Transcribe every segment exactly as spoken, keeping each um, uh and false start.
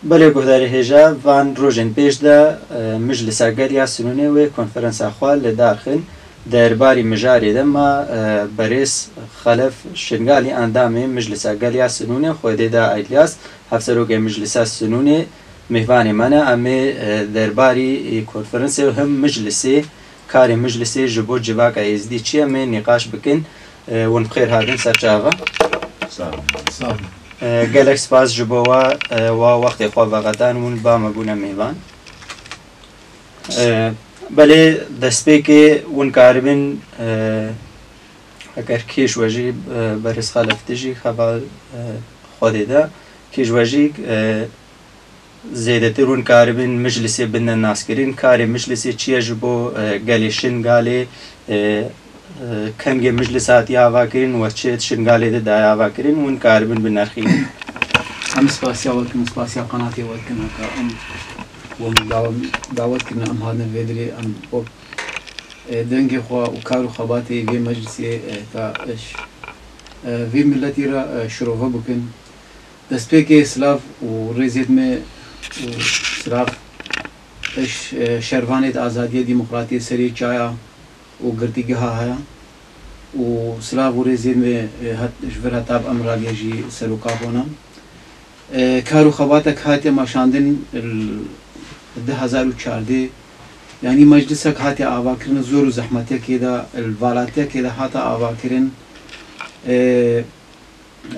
Belê guhdarê hêja, van rojên pêş de, e, Meclisa Gel ya Sinûnê wê konferansa xwe li dar xin. Derbarî mijarê de ma, e, berêz Xelef Şingalî, endamê Meclisa Gel ya Sinûnê, Xwedê da Îlyas, hevserokê Meclisa Sinûnê, mêvanê me ne. Em ê, e, derbarî, e, konferansê û him Meclisê, karê Meclisê ji bo civaka Êzidî çi ye, em ê nîqaş bikin. E, hûn bi xêr hatin ser çava. Sağ olun. Sağ olun. E, gelek spas ji bo wa, e, wa wextê xwe veqetan, hûn ba me bûne mêvan. E, belê destpêkê hûn karibin, e, eger kêş we jî, e, berêz Xelef, tu jî heval, e, Xwedê de, kêş we jî, e, zêdetir hûn karibin Meclisê bidine naskirin, karê Meclisê çi ye ji bo, e, gelê Şingalê, e, e, kengê Meclis hatiye avakirin, we çi di Şingalê de daye avakirin, hûn karibin binirxînin. Em spasiya we dikin, spasiya qenatê we dikin, heke em wan daw-, dawet kirine, em hatine vê dirê, em wek, e, dengê xwe û kar û xebatê vê meclisê, e, ka iş, e, vê miletî re, e, şirove bikin. Destpêkê silav û rêzêt me û silav iş, e, şervanêt azadiyê demokratiyê serê çaya û girtîgeha haya û silav û rêzê me, e, het-, ji vir heta bi Emiraliye jî seroka bona. E, kar û xebatek hatiye meşandin li du hezar û çardeh, yanî meclisek hatiye avakirin, zor û zehmetiyekê de, li valatiyekê de hate avakirin. E,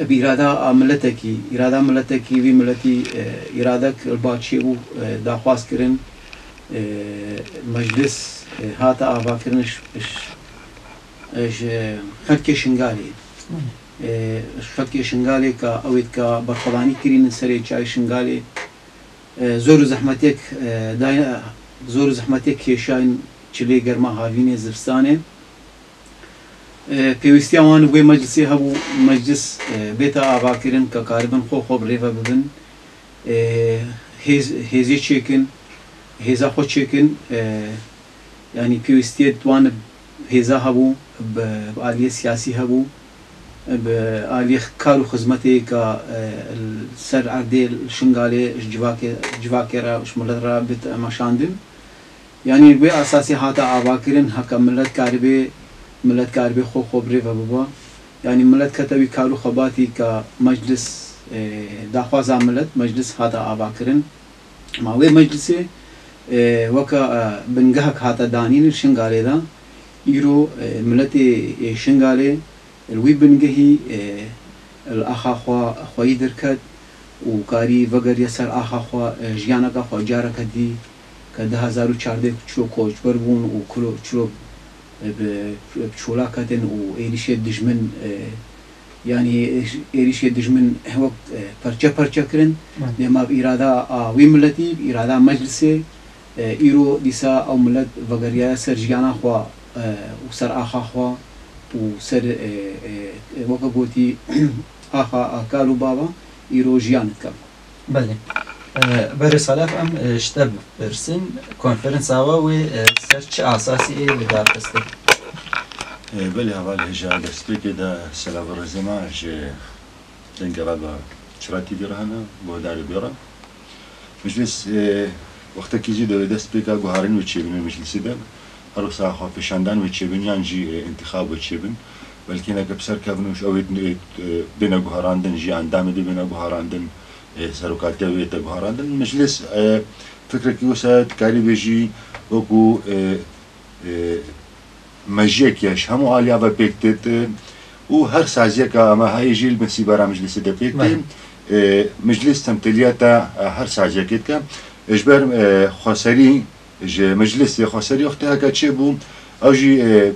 Bi îrada a miletekî, îrada miletekî, vî miletî, e, îradek li ba çêbû, e, daxwaz kirin, e, meclis, e, hate avakirin ji, ji, ji xelkê Şingalê. E, ji xelkê Şingalê ka ew ê dika berxwedanî kirînin serê çayê Şingalê. E, zor û zehmetiyek, e, dayne, zor û zehmetiyek kêşayên çilê germa havînê zivistanê. E, pêwîstiya wan wê meclisê hebû, meclis, e, bête avakirin ke karibin xwe xwe bi rê ve bibin. E, hêz, hêzê çêkin, hêza xwe çêkin, e, yanî pêwîstiyê di wan hêza hebû, bi, bi aliyê siyasî hebû, bi aliyê kar û xizmetê ke, e, li ser erdê li Şingalê ji civakê, civakê re, ji milet re bête meşandin. Yanî wê esasî hate avakirin, heke milet karibê, milet karibê xwe xwe bi rê ve biba. Yanî milet kete wî kar û xebatî ke meclis, e, daxwaza milet, meclis hate avakirin. Ma wê meclisê, e, weke, e, bingehek hate danîn li Şingalê de. Îro, e, miletê, e, Şingalê Li wî bingehî, e, li axa xwe xweyî derket û karî vegeriya ser axa xwe, e, jiyaneke xwe careke dî ke du hezar û çardeh çilo koçber bûn û kilo, çilo, e, bi, bi çola ketin û êrîşê dijmin, e, yanî êrîşê dijmin wek, e, perçe perçe kirin. Hı. Dema bi îrada a wî miletî, bi îrada meclisê, E, îro dîsa ew milet vegeriyaye ser jiyana xwe, e, û ser axa xwe û ser, e, e, e, weke gotî, axa a kal û bava îro jiyan dike. Belê. E, berê Xelef, em, e, ji te bipirsin, konferansa we wê, e, ser çi asasî ê bi dar xistin? E, belê, heval hêja, destpêkê de selav û rêzê me ji dengê radyo Çira T V re hene, guhdarê bê re. Meclis, e, wextekî jî dewê dest pê ka guharin wê çêbin wê meclisê de. Her wisa xwepêşandan wê çêbin yan jî, e, întîxab wê çêbin. Belkî hineke bi ser kevin û ew ê, e, e, bêne guherandin, jî endamê dê bêne guherandin, e, serokatiya wê te guherandin. Meclis, e, fikrekî wisa dikarî bêjî wekû, e, e, mejiyek ye ji hemû aliya ve pêk têt, e, û her saziyeka me heye jî li bin sîbera meclisê de pêk tê. Belê. E, meclis temtiliya te, e, her saziyekê dike. E, ji ber, e, xweserî, ji meclisê xweserî wextê heke çêbû, ew jî, e,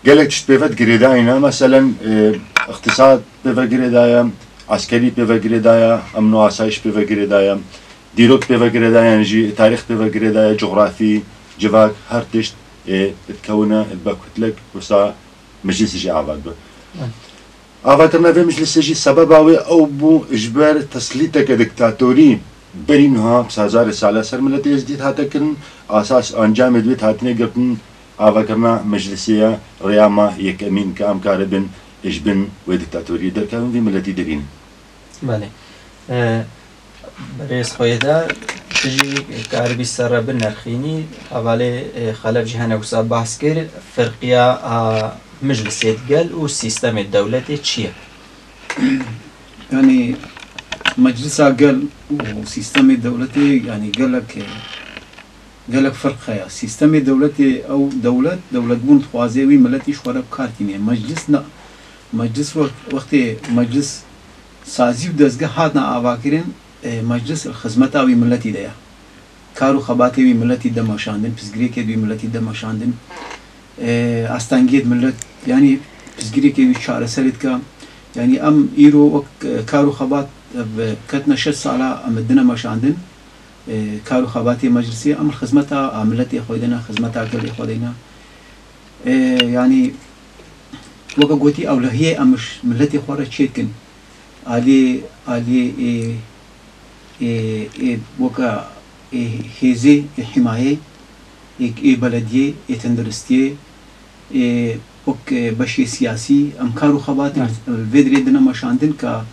gelek tişt pê ve girêdayî ne. Meselen, e, îqtîsad pê ve girêdaye, eskerî pê ve girêdaye, emn û asayiş pê ve girêdaye. Dîrok pê ve girêdaye, yan jî tarîx pê ve girêdaye, cografî, civak, her tişt, ê, dikewine, dibe kutlek, wisa meclisê jî ava dibe. Evet. Avakirina vê meclisê jî sebeba wê ew bû, ji ber teslîteke diktatorî berî niha bi hezarê sala ser miletê Êzidî hate kirin, asas ancamê divê hatine girtin, avakirina meclisê ye, rêya me yekemîn ke em karibin ji bin wê diktatoriyê derkevin, vî miletî derînin. Belê. E, Berêz xweyê de tu jî karibî ser re binirxînî, hevalê, e, Xelef jî hene wisa behs kir, firqiya a Meclisê digel û sîstemê dewletê çi ye? Yanî meclisa gel û sîstemê dewletê, yanî gelek, gelek ferq heye. Sîstemê dewletê, ew dewlet, dewletbûn dixwaze wî miletî ji xwe re bi kar tîne. Meclis ne. Meclis wext-, wextê meclis sazî û dezgeh hatina avakirin, e, meclis li xizmeta wî miletî de ye. Kar û xebatê wî miletî de meşandin, pirsgirêkê wî miletî de meşandin. E, astengiyê milet, yanî pirsgirêkê wî çareserê dike. Yanî em îro wek, e, kar û xebat, e, bi ketine şeş sala em dine meşandin. E, kar û xebatê meclisê em li xizmeta, a, miletê xwe de ne, xizmeta gelê xwe de ne. E, yanî weke gotî ewlehiyê em ji miletê xwe re çêdikin. Aliyê, aliyê ê, ê, ê weke ê hêzê, ê himayê, ê, ê belediyê, ê tenduristiyê, ê wek, ê beşê siyasî, em kar û xebat Evet. li vê dirê dine meşandin ka,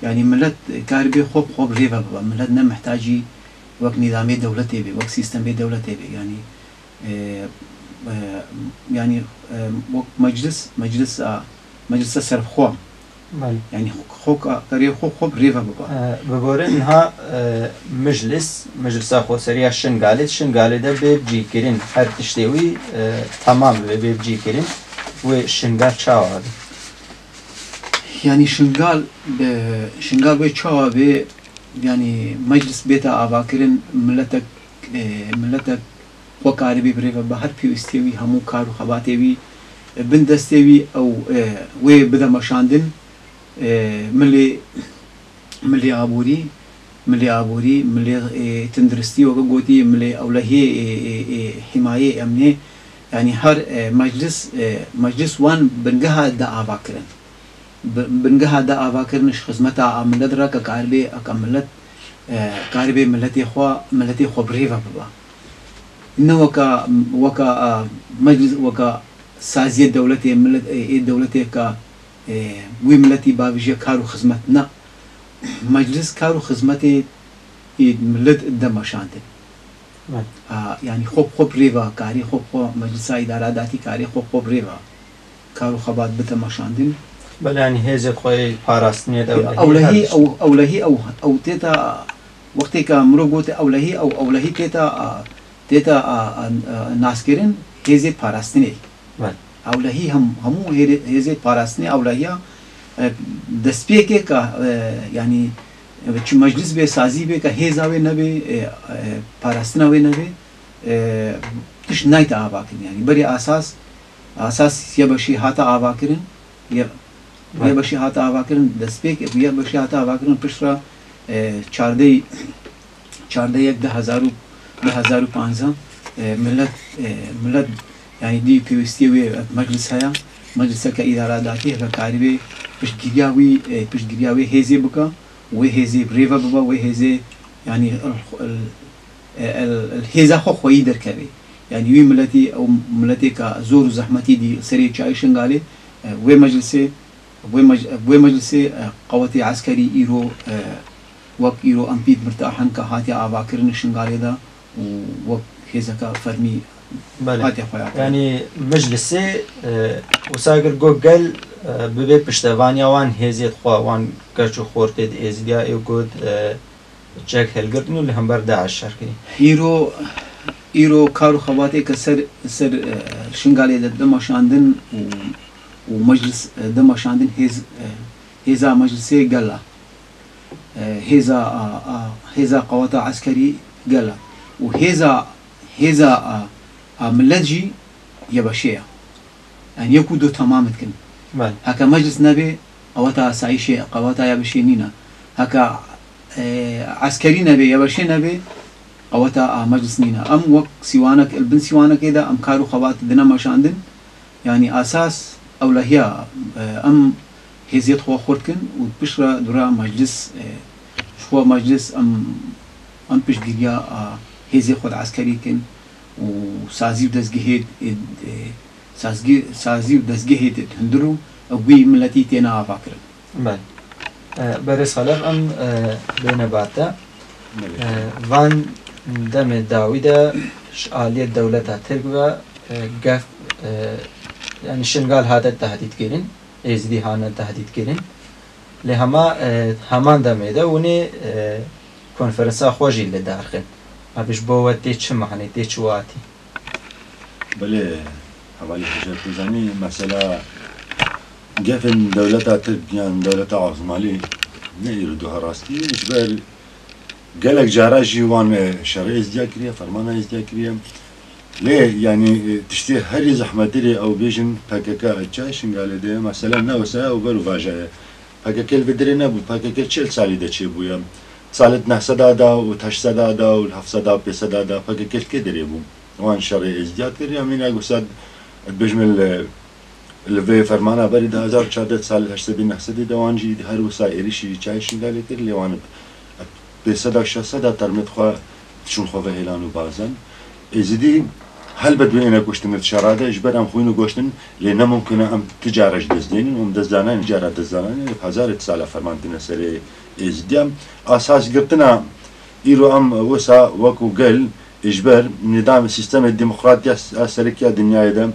yanî milet karibe xwe bi xwe bi rê ve bibe. Milet ne mihtacî wek nîzamê dewletê be, wek sîstemê dewletê be. Yanî e, e, yanî, e, wek meclis, meclisa, meclisa serxwe. Belê. Yanî xwe, xwe, karê xwe, xwe bi rê ve biba. E, bi gorê niha, e, meclis, meclisa xweseriya Şingalê, Şingalê de bê bicîkirin, her tiştê wî, e, temam bibe, bê bicîkirin, wê Şingal çawa be? Yanî Şingal, e, Şingal wê çawa be, yanî meclis bête avakirin, miletek, e, miletek xwe karibî bi rê ve bi her pêwîstiyê wî, hemû kar û xebatê wî, e, bin destê wî ew, e, wê bide meşandin, e, milê, milê aborî, milê aborî, milê, e, tenduristî, weke gotî, milê ewlehiyê, e, e, e, himayê, emnê, yanî her, e, meclis, e, meclis wan bingeha de ava kirin. Bi-, bingeha de avakirin ji xizmeta a milet re ke karibê, eke milet, e, karibê miletê xwe, miletê xwe bi rê ve biba. Ne weka, weka, e, meclis, weka saziyê dewletê, milet, e, ê dewletê ke, e, wî miletî bavêje kar û xizmet. Ne. Meclis kar û xizmetê ê milet de meşandin. Evet. A, yanî xwe bi xwe bi rê ve karê xwe bi xwe, meclisa îdara datî karê xwe bi xwe bi rê ve kar û xebat bite meşandin. Belê, yanî hêzê xwe yê parastinê de ewlehî Ewlehî, her tişt. ew, ewlehî, ew, ew têta, wextê ke mirov gote ewlehî, ew, ewlehî têta, a, têta, a, a, a, naskirin hêzê parastinê. Belê. Ewlehî hem, hemû hêrê-, hêzê parastinê ewlehiya, e, destpêkê ke, e, yanî, e, çi meclis bê, sazî bê ke hêza wê nebê, e, e, parastina wê nebê, e, tişt nayte avakirin. Yanî berê asas, asas ye beşî hate avakirin, ye, ye Belê. beşî hate avakirin, destpêk, ye beşî hate avakirin piştre, e, çardeh, çardeh yek du hezar û, du hezar û panzdeh, e, milet, e, milet, yanî dî pêwîstiyê wê meclis heye, mecliseke îdara datî heve karî wê piştgiriya wî, e, piştgiriya wê hêzê bike, wê hêzê bi rê ve bibe, wê hêzê, yanî, el, el, el, el hêza xwe xweyî derkeve. Yanî wî miletî, ew miletê ka zor û zehmetî dî serê çiyayê Şingalê, e, wê meclisê, wê mec-, wê meclisê, e, qewetê eskerî îro, e, wek îro em pît mirtah in ka hatiye avakirin li Şingalê de û wek hêzeke fermî Belê. hatiye xwe ya kirin. Yanî meclisê, e, wisa gir got gel, e, bibê piştevaniya wan hêzê xwe, wan keç û xortê di Êzidiya ê got, e, çek hilgirtin û li hember DAIŞ şer kirî. Îro, îro kar û xebatê ke ser, ser, e, Şingalê de dimeşandin û, û meclis, e, dimeşandin hêz, e, hêza meclisê gel e. E, hêza, a, a, hêza qeweta eskerî gel e. Û hêza, hêza, a, a milet jî yebeşê ye. Yanî yek û du temam dikin. Belê. Heke meclis nebê, qeweta asayîşê, qeweta yebeşê nîne. Heke, e, eskerî nebê, yebeşê nebê, qeweta a meclis nîne. Em wek sîwanek, li bin sîwanekê de em kar û xebat dine meşandin. Yanî asas ewlehiya, e, em hêziyet xwe xurt kin û piştre dura meclis, e, ji xwe meclis em, em piştgiriya a hêzê xwe di eskerî kin û sazî û dezgehê, e, e, sazgî-, sazî û dezgehê tê hundir û ew wî miletî têne avakirin. Belê. E, Berêz Xelef, em, e, bêne ba te. Belê. E, van demê dawî de ji aliyê dewleta Tirk ve, e, gef, e, yanî Şingal hate tehdît kirin, Êzidî hane tehdît kirin. Lê hema, e, heman demê de hûnê, e, konferansa xwe jî li dar xin. Ev ji bo we tê çi manê, tê çi watî? Belê, hevalî Hecet, tu zanî, mesela gefên dewleta Tirk yan dewleta Osmanlî ne îro duha rastî, ji ber gelek cara jî wan, e, şerê êzdiya kiriye, fermana êzdiya kiriye. Lê, yanî, e, tiştê herî zehmetî rê ew bêjin P K K çay Şingalê de, mesela ne wisa ew ber û vaja ye. P K K li vê derê nebû, P K K çil salî de çêbûye. Salê di neh sed a da û di heşt sed a da û li heft sed a û pênc sed a da P K K li kê derê bû? Wan şerê êzdiyat kir, ya mîna wisa dibêjin li, li vê fermana berî di hezar û çardeh salê heşt sedî neh sedî de wan jî her wisa êrişî çayê Şingalê kir, lê wan pênc sed a şeş sed a termêt xwe diçûn xwe ve hêlan û bazen. Êzidî helbet wê êne kuştin di şera de, ji ber em xwîn û goştin, lê ne mumkin e em tu cara ji dest dênin û em dest danayên cara dest danayên, hezarê sala ferman tine serê Êzidiyan. Asas girtina îro em wisa wekû gel, ji ber nîdam sîstemê demokrat ya s-, ya serek ya dinyayê de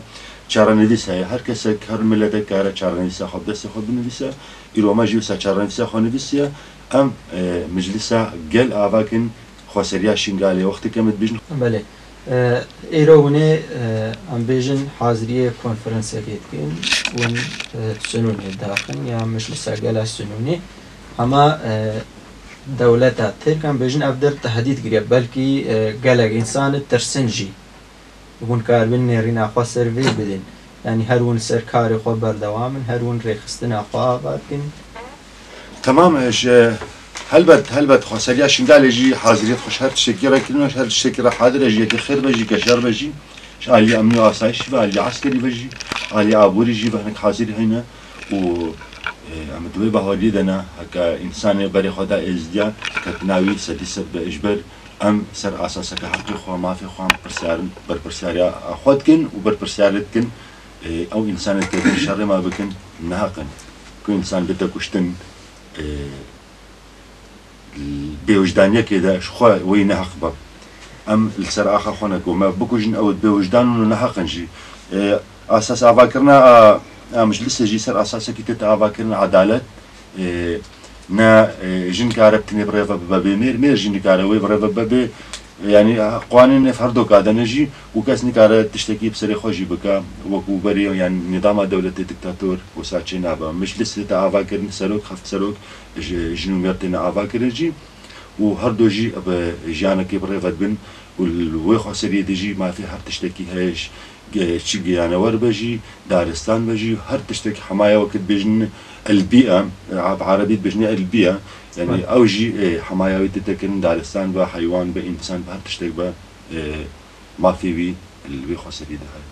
çarenivîs heye. Her kesek, her miletek kare çarenivîsa xwe bi destê xwe binivîse. Îro me jî wisa çarenivîsa xwe nivîsiye. Em, e, meclisa gel ava kin, xweseriya Şingalê wextê ke em dibêjin. Belê. E, îro hûnê, e, em bêjin haziriyê konferansekê dikin, hûn, e, sinûnê daxin ya meclisa gela sinûnê. Hema, e, dewleta Tirk em bêjin ev der tehdît kiriye. Belkî, e, gelek însan tirsin jî. Hûn karibin nêrîna xwe ser vê bidin. Yanî her hûn ser karê xwe berdewam in, her hûn rêxistina xwe ava dikin. Temam, e, ji, helbet, helbet, xweseriya Şingalê jî haziriyet xwe ji her tiştekî re kirin, ji her tiştekî re hadir e, ji yekê xêr be jî, ke şer be jî, ji aliyê emnî û asayişî ve, aliyê eskerî ve jî, aliyê aborî jî ve hinek hazirî hene û, e, em di wê baweriyê de ne, heke însanê berê xwe da êzdiya, ketina wî sedî sed be, ji ber em ser asaseke heqê xwe, mafê xwe em pirsyar, berpirsyariya xwe dikin û berpirsyar dikin, e, ew însanê ke bin şerê me bikin, neheq in. Ku însan bite kuştin, e, bêwijdaniyekê de ji xwe wê neheq be. Em li ser axa xwe ne ku me bikujin, ew bêwijdan in û neheq in jî. E, asas avakirina a, a meclisê jî ser asasekî tê te avakirina edalet. E, ne, e, jin kare bi tinê bi rê ve bibe bê mêr, mêr jî nikare wê bi rê ve bibe bê, e, yanî, e, qwanên ev her doka de ne jî û kes nikare tiştekî bi serê xwe jî bike, wekû berê, yanî nîdama dewletê diktator wisa çê nabe. Meclis tê ava kirin, serok, heft serok, ji, jin û mêr têne ava kirin jî û her du jî bi jiyanekê bi rê ve dibin û li wê xweseriyê de jî mafê her tiştekî heye, ji ge-, çi giyanewer be jî, daristan be jî, her tiştek hemaya wekî dibêjin elbî e, bi erebî dibêjin elbî e, yanî Belê. Ew jî, e, hemaya wê tê tekirin, daristan be, heywan be, însan be, her tiştek be, e, mafê wî li wê xweserî de heye.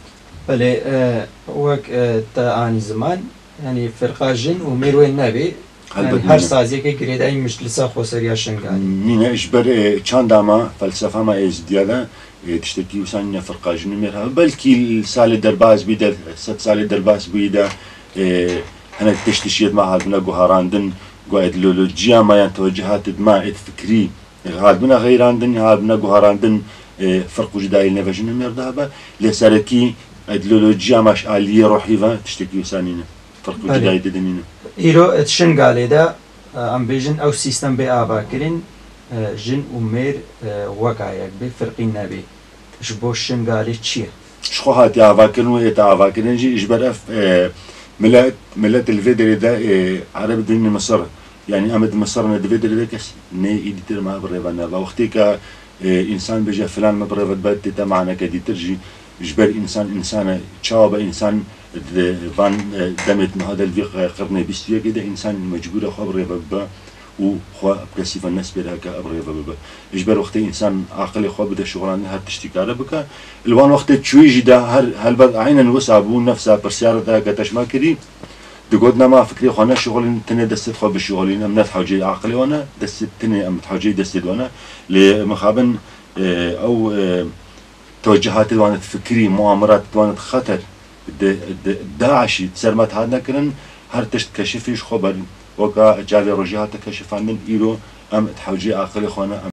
Belê, e, wek, e, te anî ziman, yanî firqa jin û mêr wê nebê, Helbet yanî her nîne. Saziyeke girêdayî Meclisa Xweseriya Şingalê. Nîne, ji ber, e, çanda me, felsefa me êzidiya de, e, tiştekî wisa nîne firqa jin û mêr hebe. Belkî li salê derbas bûyî de, sed salê derbas bûyî de, e, hinek tişt tişiyê me hatibine guherandin, ku îdeolojiya me yan tewecihata me ê fikrî, e, hatibine xeyrandin, hatibine guherandin, e, firq û cudayî li nêve jin û mêr de hebe. Lê serekî îdeolojiya me ji aliyê ruhî ve tiştekî wisa nîne. Firq û Belê. Cudayî didinîne. Îro, e, di Şingalê de, e, em bêjin ew sîstem bê avakirin, e, jin û mêr, e, weka yek bê, firqî nebê. Ji bo Şingalê çi ye? Ji xwe hatiye avakirin û ête avakirin jî ji ber ev, e, milet, milet li vê derê de, e, ereb dibînin Misir. Yanî em di Misir ne, di vê derê de kes nê îdîtir me bi rê ve nebe. Wextê ke, e, însan bêje filan me bi rê ve dibe, tê te maneke dîtir jî. Ji ber însan, însan e, çawa be însan di van, e, demê niha de li vî qirnê bîst û yekê de însan mecbûr e xwe bi rê ve bibe û xwe bi kesî ve nespêre heke bi rê ve bibe. Ji ber wextê însan aqilê xwe bide şixulandin her tiştî kare bike. Li wan wextê çûyî jî de her helbet eynen wisa bû, nefsa pirsyar de heke te ji me kirî, digot nema fikrê xwe neşixulîn, tenê destê xwe bişixulîn, em ne di hewceyê aqilê wan e, destê tenê em di hewceyê destê wan e. Lê mixabin, e, ew, e, tewecihatê wan ê fikrî, muamerat wan ê xeter, di, di, DAIŞî di ser me hatine kirin, her tişt keşifî ji xwe berin. Weka çavê rojê hate keşifandin, îro em di hewceyê aqilê xwe ne, em